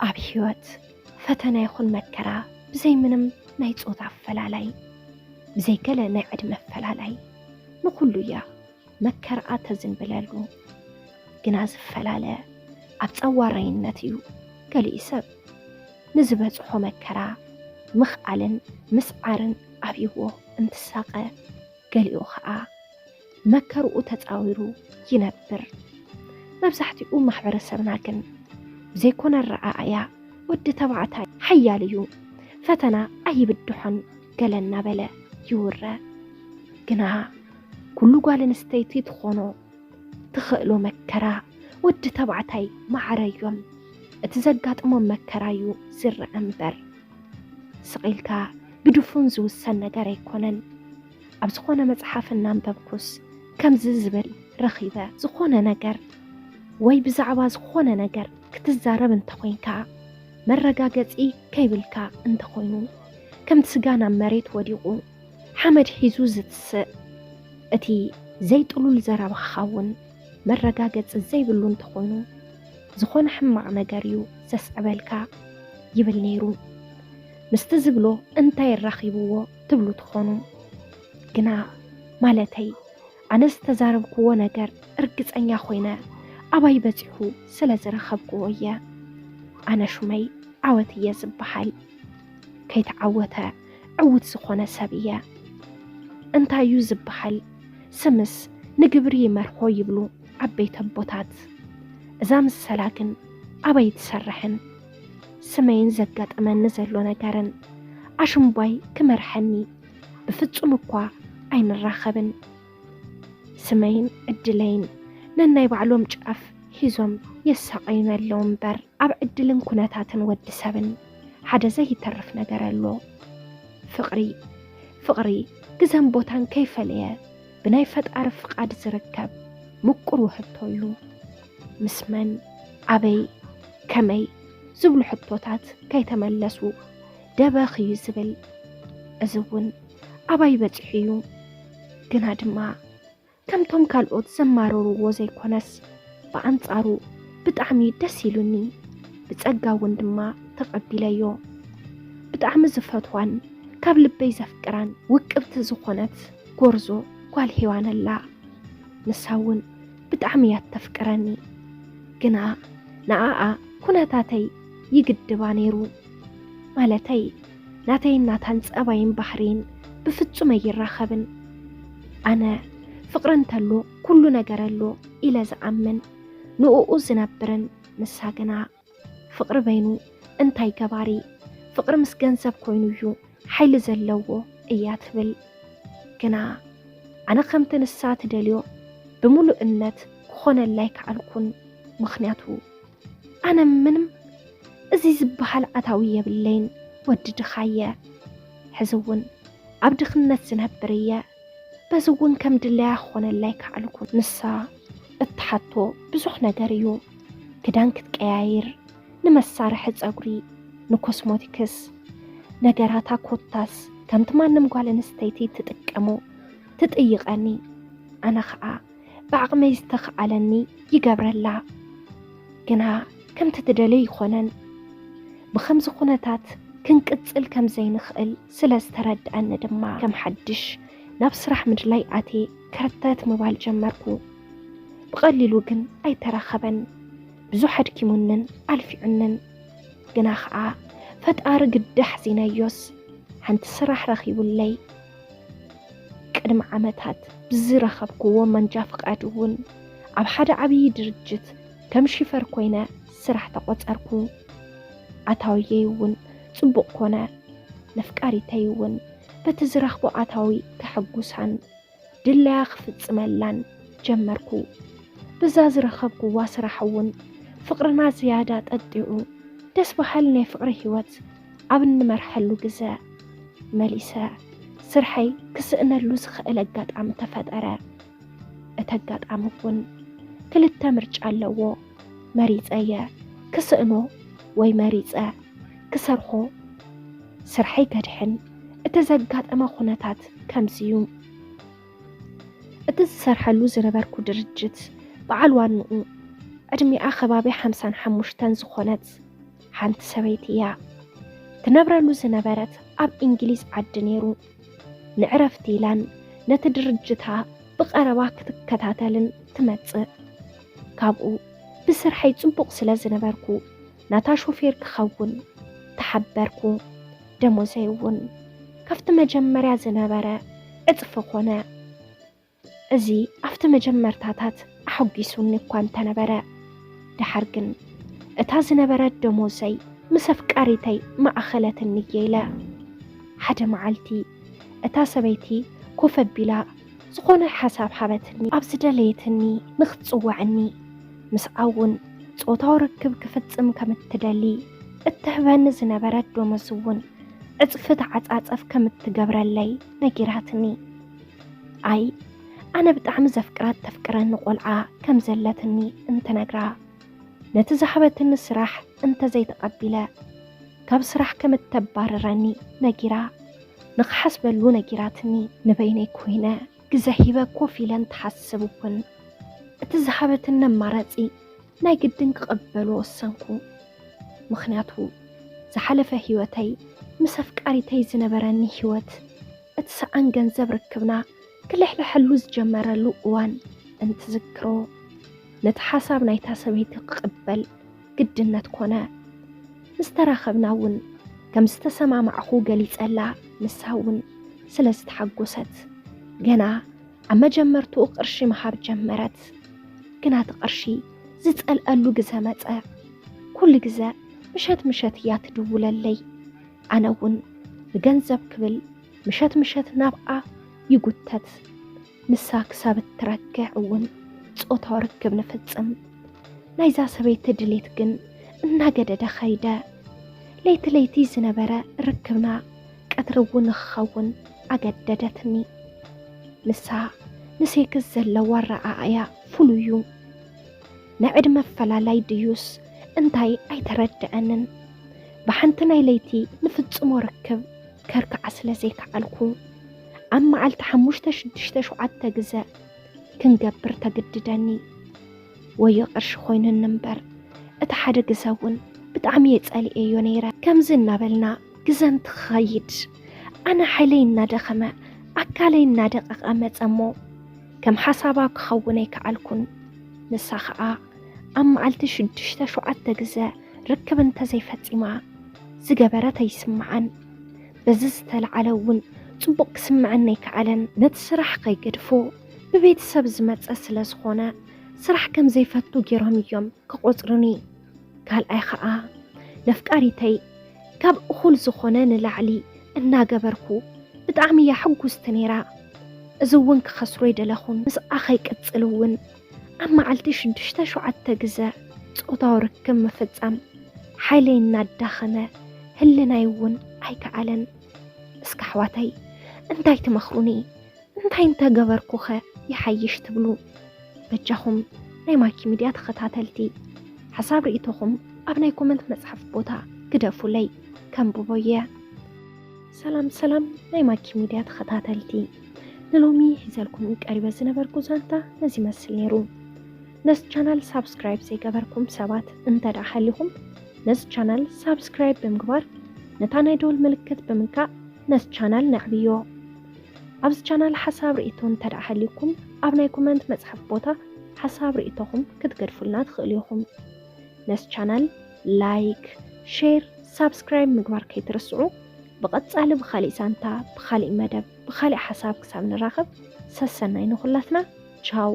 ኣብ ህይወት ፈተና ይኹን መከራ ብዘይ ምንም ናይ ጾታ ኣፈላላይ፣ ብዘይ ገለ ናይ ዕድመ ኣፈላላይ፣ ንኹሉ እያ መከራኣ ተዝንብለሉ። ግና ዝፈላለ ኣብ ጸዋራይነት እዩ። ገሊኡ ሰብ ንዝበጽሖ መከራ ምኽኣልን ምስዓርን ኣብይዎ እንትሳቐ፣ ገሊኡ ኸኣ መከርኡ ተጻዊሩ ይነብር። መብዛሕትኡ ማሕበረሰብና ግን ብዘይኮነ ኣረኣእያ ወዲ ተባዕታይ ሓያል እዩ፣ ፈተና ኣይብድሖን ገለ እናበለ ይውረ። ግና ኩሉ ጓል ኣንስተይቲ ትኾኖ ትኽእሎ መከራ ወዲ ተባዕታይ ማዕረ እዮም። እቲ ዘጋጥሞም መከራ እዩ ዝረኣ እምበር፣ ስቕ ኢልካ ብድፉን ዝውሰን ነገር ኣይኮነን። ኣብ ዝኾነ መጽሓፍ እናንበብኩስ ከምዚ ዝብል ረኺበ። ዝኾነ ነገር ወይ ብዛዕባ ዝኾነ ነገር ክትዛረብ እንተኾይንካ፣ መረጋገጺ ከይብልካ እንተኾይኑ፣ ከምቲ ስጋ ናብ መሬት ወዲቑ ሓመድ ሒዙ ዝትስእ፣ እቲ ዘይጥሉል ዘረባኻ እውን መረጋገጺ ዘይብሉ እንተኾይኑ፣ ዝኾነ ሕማቕ ነገር እዩ ዘስዕበልካ ይብል ነይሩ። ምስቲ ዝብሎ እንታይ ኣራኺብዎ ትብሉ ትኾኑ። ግና ማለተይ፣ ኣነ ዝተዛረብክዎ ነገር እርግጸኛ ኮይነ ኣባይ በጺሑ ስለ ዝረኸብክዎ እየ። ኣነ ሹመይ ዓወት እየ ዝበሃል። ከይተዓወተ ዕዉት ዝኾነ ሰብ እየ። እንታይ እዩ ዝበሃል? ስምስ ንግብሪ ይመርሖ ይብሉ ዓበይቲ ኣቦታት። እዛ ምሰላ ግን ኣባይ ትሰርሕን ስመይን ዘጋጠመኒ ዘሎ ነገርን ኣሽምባይ ክመርሐኒ ብፍጹም እኳ ኣይንራኸብን። ስመይን ዕድለይን ነናይ ባዕሎም ጫፍ ሒዞም የሳቐዩኒ ኣለዉ እምበር፣ ኣብ ዕድልን ኩነታትን ወዲ ሰብን ሓደ ዘይተርፍ ነገር ኣሎ። ፍቕሪ፣ ፍቕሪ ግዘን ቦታን ከይፈለየ ብናይ ፈጣሪ ፍቓድ ዝርከብ ምቁር ውህብቶ እዩ። ምስ መን፣ ኣበይ፣ ከመይ ዝብሉ ሕቶታት ከይተመለሱ ደበኽ እዩ ዝብል። እዚ እውን ኣባይ በጺሑ እዩ። ግና ድማ ከምቶም ካልኦት ዘማረርዎ ዘይኮነስ፣ ብኣንጻሩ ብጣዕሚ ደስ ኢሉኒ። ብጸጋ እውን ድማ ተቐቢለዮ። ብጣዕሚ ዝፈትዋን ካብ ልበይ ዘፍቅራን ውቅብቲ ዝኾነት ጎርዞ ጓል ሄዋን ኣላ። ንሳ እውን ብጣዕሚ እያ ተፍቅረኒ። ግና ንኣኣ ኩነታተይ ይግድባ ነይሩ። ማለተይ፣ ናተይን ናታን ጸባይን ባህሪን ብፍጹም ኣይራኸብን። ኣነ ፍቕሪ እንተሎ ኩሉ ነገር ኣሎ ኢለ ዝኣምን፣ ንእኡ ዝነብርን፣ ንሳ ግና ፍቕሪ በይኑ እንታይ ገባሪ፣ ፍቕሪ ምስ ገንዘብ ኮይኑ እዩ ሓይሊ ዘለዎ እያ ትብል። ግና ኣነ ከምቲ ንሳ ትደልዮ ብምሉእነት ክኾነላ ኣይከኣልኩን። ምኽንያቱ ኣነ ምንም እዚ ዝበሃል ኣታዊ የብለይን፣ ወዲ ድኻ እየ። ሕዚ እውን ኣብ ድኽነት ዝነብር እየ። በዚ እውን ከም ድለያ ክኾነላ ኣይከኣልኩን። ንሳ እትሓቶ ብዙሕ ነገር እዩ። ክዳን ክትቀያይር፣ ንመሳርሒ ጸጉሪ፣ ንኮስሞቲክስ ነገራታ ኮታስ ከምቲ ማንም ጓል ኣንስተይቲ ትጥቀሞ ትጥይቐኒ። ኣነ ኸኣ ብዓቕመይ ዝተኽኣለኒ ይገብረላ። ግና ከምቲ ትደልዮ ኣይኮነን። ብኸምዚ ኩነታት ክንቅጽል ከም ዘይንኽእል ስለ ዝተረድኣኒ ድማ ከም ሓድሽ ናብ ስራሕ ምድላይ ኣትየ ከርተት ምባል ጀመርኩ። ብቐሊሉ ግን ኣይተረኸበን። ብዙሕ ኣድኪሙንን ኣልፊዑንን። ግና ኸኣ ፈጣሪ ግዲ ኣሕዚነዮስ ሓንቲ ስራሕ ረኺቡለይ። ቅድሚ ዓመታት ብዝረኸብክዎ መንጃ ፍቓድ እውን ኣብ ሓደ ዓብዪ ድርጅት ከም ሺፈር ኮይነ ስራሕ ተቖጸርኩ። ኣታውየይ እውን ጽቡቕ ኮነ። ነፍቃሪተይ እውን በቲ ዝረኽቦ ኣታዊ ከሐጉሳን ድላያ ክፍጽመላን ጀመርኩ። ብዛ ዝረኸብክዋ ስራሕ እውን ፍቕርና ዝያዳ ጠጢዑ፣ ደስ በሃሊ ናይ ፍቕሪ ህይወት ኣብ እንመርሐሉ ግዘ፣ መሊሰ ስርሐይ ክስእነሉ ዝኽእል ኣጋጣሚ ተፈጠረ። እቲ ኣጋጣሚ እውን ክልተ ምርጫ ኣለዎ። መሪጸ እየ ክስእኖ ወይ መሪጸ ክሰርሖ። ስርሐይ ከድሕን እቲ ዘጋጠመ ኩነታት ከምዚ እዩ። እቲ ዝሰርሐሉ ዝነበርኩ ድርጅት በዓል ዋንኡ ዕድሚኣ ከባቢ ሓምሳን ሓሙሽተን ዝኾነት ሓንቲ ሰበይቲ እያ። ትነብረሉ ዝነበረት ኣብ እንግሊዝ ዓዲ ነይሩ። ንዕረፍቲ ኢላን ነቲ ድርጅታ ብቐረባ ክትከታተልን ትመጽእ። ካብኡ ብስርሐይ ጽቡቕ ስለ ዝነበርኩ ናታ ሾፌር ክኸውን ተሓበርኩ። ደሞዘይ እውን ካብቲ መጀመርያ ዝነበረ ዕጽፊ ኮነ። እዚ ኣብቲ መጀመርታታት ኣሐጒሱኒ እኳ እንተነበረ፣ ደሓር ግን እታ ዝነበረት ደሞዘይ ምስ ኣፍቃሪተይ ማእኸለትኒ እየ ኢለ። ሓደ መዓልቲ እታ ሰበይቲ ኮፍ ኣቢላ ዝኾነ ሓሳብ ሃበትኒ። ኣብ ዝደለየትኒ ንኽትጽውዐኒ፣ ምስኣ እውን ጾታዊ ርክብ ክፍጽም ከም እትደሊ፣ እትህበኒ ዝነበረት ደሞዝ እውን ዕጽፊ ተዓጻጸፍ ከም እትገብረለይ ነጊራትኒ። ኣይ፣ ኣነ ብጣዕሚ ዘፍቅራት ተፍቅረኒ ቆልዓ ከም ዘለትኒ እንትነግራ፣ ነቲ ዝሃበትኒ ስራሕ እንተዘይተቐቢለ፣ ካብ ስራሕ ከም እተባርረኒ ነጊራ፣ ንኽሓስበሉ ነጊራትኒ። ንበይነይ ኮይነ ግዘ ሂበ ኮፍ ኢለ እንትሓስብ እውን፣ እቲ ዝሃበትኒ ኣማራጺ ናይ ግድን ክቕበሎ ወሰንኩ። ምኽንያቱ፣ ዝሓለፈ ህይወተይ ምስ ኣፍቃሪተይ ዝነበረኒ ህይወት፣ እቲ ሰኣን ገንዘብ ርክብና ክልሕልሐሉ ዝጀመረሉ እዋን እንትዝክሮ፣ ነቲ ሓሳብ ናይታ ሰበይቲ ክቕበል ግድነት ኮነ። ምስ ተራኸብና እውን ከም ዝተሰማማዕኹ ገሊጸላ፣ ንሳ እውን ስለ ዝተሓጎሰት፣ ገና ኣብ መጀመርትኡ ቅርሺ ምሃብ ጀመረት። ግና እቲ ቅርሺ ዝጸልኣሉ ግዘ መጸ። ኩሉ ግዘ ምሸት ምሸት እያ ትድውለለይ። ኣነ እውን ንገንዘብ ክብል ምሸት ምሸት ናብኣ ይጉተት። ንሳ ክሳብ እትረክዕ እውን ጾታዊ ርክብ ንፍጽም። ናይዛ ሰበይቲ ድሌት ግን እናገደደ ኸይደ። ለይቲ ለይቲ ዝነበረ ርክብና ቀትሪ እውን ንኽኸውን ኣገደደትኒ። ንሳ ንሴክስ ዘለዋ ኣረኣእያ ፍሉይ እዩ። ናይ ዕድመ ኣፈላላይ ድዩስ እንታይ ኣይተረድኣንን። ብሓንቲ ናይ ለይቲ ንፍጽሞ ርክብ ከርክዓ ስለ ዘይከኣልኩ፣ ኣብ መዓልቲ ሓሙሽተ፣ ሽዱሽተ፣ ሸውዓተ ግዘ ክንገብር ተግድደኒ። ወዮ ቅርሺ ኮይኑኒ እምበር፣ እቲ ሓደ ግዘ እውን ብጣዕሚ እየ ጸሊኤዮ ነይረ። ከምዚ እናበልና ግዘ እንትኸይድ፣ ኣነ ሓይለይ እናደኸመ፣ ኣካለይ እናደቐቐ መጸ እሞ፣ ከም ሓሳባ ክኸውን ኣይከኣልኩን። ንሳ ኸኣ ኣብ መዓልቲ ሽዱሽተ ሸውዓተ ግዘ ርክብ እንተዘይፈጺማ ዝገበረት ኣይስምዓን። በዚ ዝተለዓለ እውን ጽቡቕ ክስምዐኒ ኣይከኣለን። ነቲ ስራሕ ከይገድፎ ብቤተሰብ ዝመጸ ስለ ዝኾነ፣ ስራሕ ከም ዘይፈቱ ገይሮም እዮም ክቖጽሩኒ። ካልኣይ ኸኣ፣ ነፍቃሪተይ ካብ እኹል ዝኾነ ንላዕሊ እናገበርኩ ብጣዕሚ እያ ሕጉስቲ ነይራ። እዚ እውን ክኸስሮ ኣይደለኹን። ምስኣ ከይቅጽል እውን ኣብ መዓልቲ ሽዱሽተ ሸውዓተ ግዘ ጾታዊ ርክብ ምፍጻም ሓይለይ እናዳኸመ፣ ህልናይ እውን ኣይከኣለን። እስከ ኣሕዋተይ፣ እንታይ ትመኽሩኒ? እንታይ እንተገበርኩኸ ይሓይሽ ትብሉ? በጃኹም ናይ ማኪ ሚድያ ተኸታተልቲ፣ ሓሳብ ርእይቶኹም ኣብ ናይ ኮመንት መጽሓፍ ቦታ ግደፉለይ፣ ከንብቦ እየ። ሰላም ሰላም ናይ ማኪ ሚድያ ተኸታተልቲ፣ ንሎሚ ሒዘልኩም ቀሪበ ዝነበርኩ ዛንታ ነዚ ይመስል ነይሩ። ነዚ ቻናል ሳብስክራይብ ዘይገበርኩም ሰባት እንተ ደኣ ሃሊኹም፣ ነዚ ቻናል ሳብስክራይብ ብምግባር፣ ነታ ናይ ደወል ምልክት ብምንካእ ነዚ ቻናል ነዕብዮ። ኣብዚ ቻናል ሓሳብ ርእይቶ እንተ ደኣ ሃልዩኩም፣ ኣብ ናይ ኮመንት መጽሓፍ ቦታ ሓሳብ ርእይቶኹም ክትገድፉልና ትኽእሉ ኢኹም። ነዚ ቻናል ላይክ፣ ሼር፣ ሳብስክራይብ ምግባር ከይትርስዑ። ብቐጻሊ ብኻሊእ ዛንታ፣ ብኻሊእ መደብ፣ ብኻሊእ ሓሳብ ክሳብ ንራኸብ፣ ሰሰናይ ንኹላትና። ቻው።